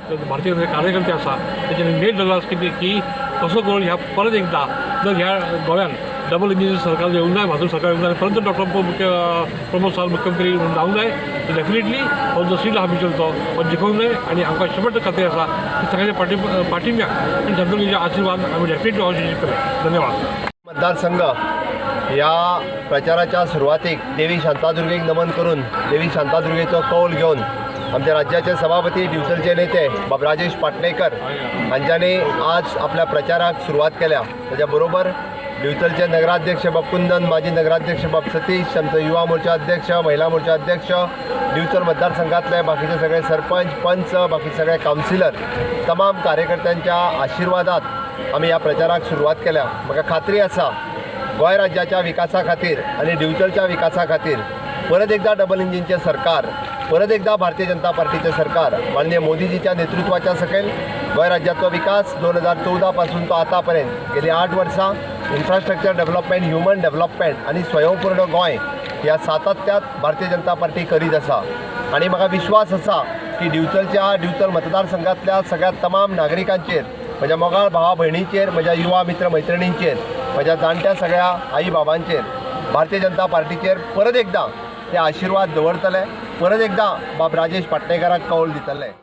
भारतीय जनता कार्यकर्ते आसा तेंच्यांनी मेन धरला कितें की कसो करून ह्या परत एकदां जर ह्या गोंयान डबल इंजिन सरकार येवंक जाय, भाजप सरकार येवंक जाय, परत डॉक्टर मुख्य प्रमोद सावंत मुख्यमंत्री म्हणून जावंक जाय, तर डेफिनेटली हो जो सीट आहा बिचलचो हो जिखोवंक जाय. आनी आमकां 100% खात्री आसा की सगळ्यांच्या पाठिंब्याक आनी जनतेच्या आशिर्वाद आमी डेफिनेटली हो जिखतले. धन्यवाद. मतदारसंघ ह्या प्रचाराच्या सुरवातीक देवी शांतादुर्गेक नमन करून, देवी शांतादुर्गेचो कौल घेवन आमच्या राज्याचे सभापती, दिवचलचे नेते बाब राजेश पाटणेकर हांच्यांनी आज आपल्या प्रचाराक सुरवात केल्या. त्याच्या बरोबर दिवचलचे नगराध्यक्ष बाब कुंदन, माजी नगराध्यक्ष बाब सतीश, आमचो युवा मोर्चा अध्यक्ष, महिला मोर्चा अध्यक्ष, दिवचल मतदारसंघातले बाकीचे सगळे सरपंच, पंच, बाकीचे सगळे कावन्सिलर, तमाम कार्यकर्त्यांच्या आशिर्वादात आमी ह्या प्रचाराक सुरवात केल्या. म्हाका खात्री आसा, गोंय राज्याच्या विकासा खातीर आनी दिवचलच्या विकासा खातीर परत एकदा डबल इंजिनचें सरकार, परत एकदा भारतीय जनता पार्टीचें सरकार, माननीय मोदीजीच्या नेतृत्वाच्या सकयल गोंय राज्याचो विकास 2014 पासून तो आतां पर्यंत गेली 8 वर्सां इन्फ्रास्ट्रक्चर डेव्हलपमेंट, ह्युमन डेव्हलपमेंट आनी स्वयंपूर्ण गोंय ह्या सातत्यात भारतीय जनता पार्टी करीत आसा. आनी म्हाका विश्वास आसा की दिवचलच्या, दिवचल मतदारसंघातल्या सगळ्या तमाम नागरिकांचेर, म्हज्या मोगाळ भावा भयणींचेर, म्हज्या युवा मित्र मैत्रिणींचेर, म्हज्या जाणट्या सगळ्या आई बाबांचेर, भारतीय जनता पार्टीचेर परत एकदां ते आशिर्वाद दवरतले, परत एकदां बाब राजेश पाटणेकराक कौल दितले.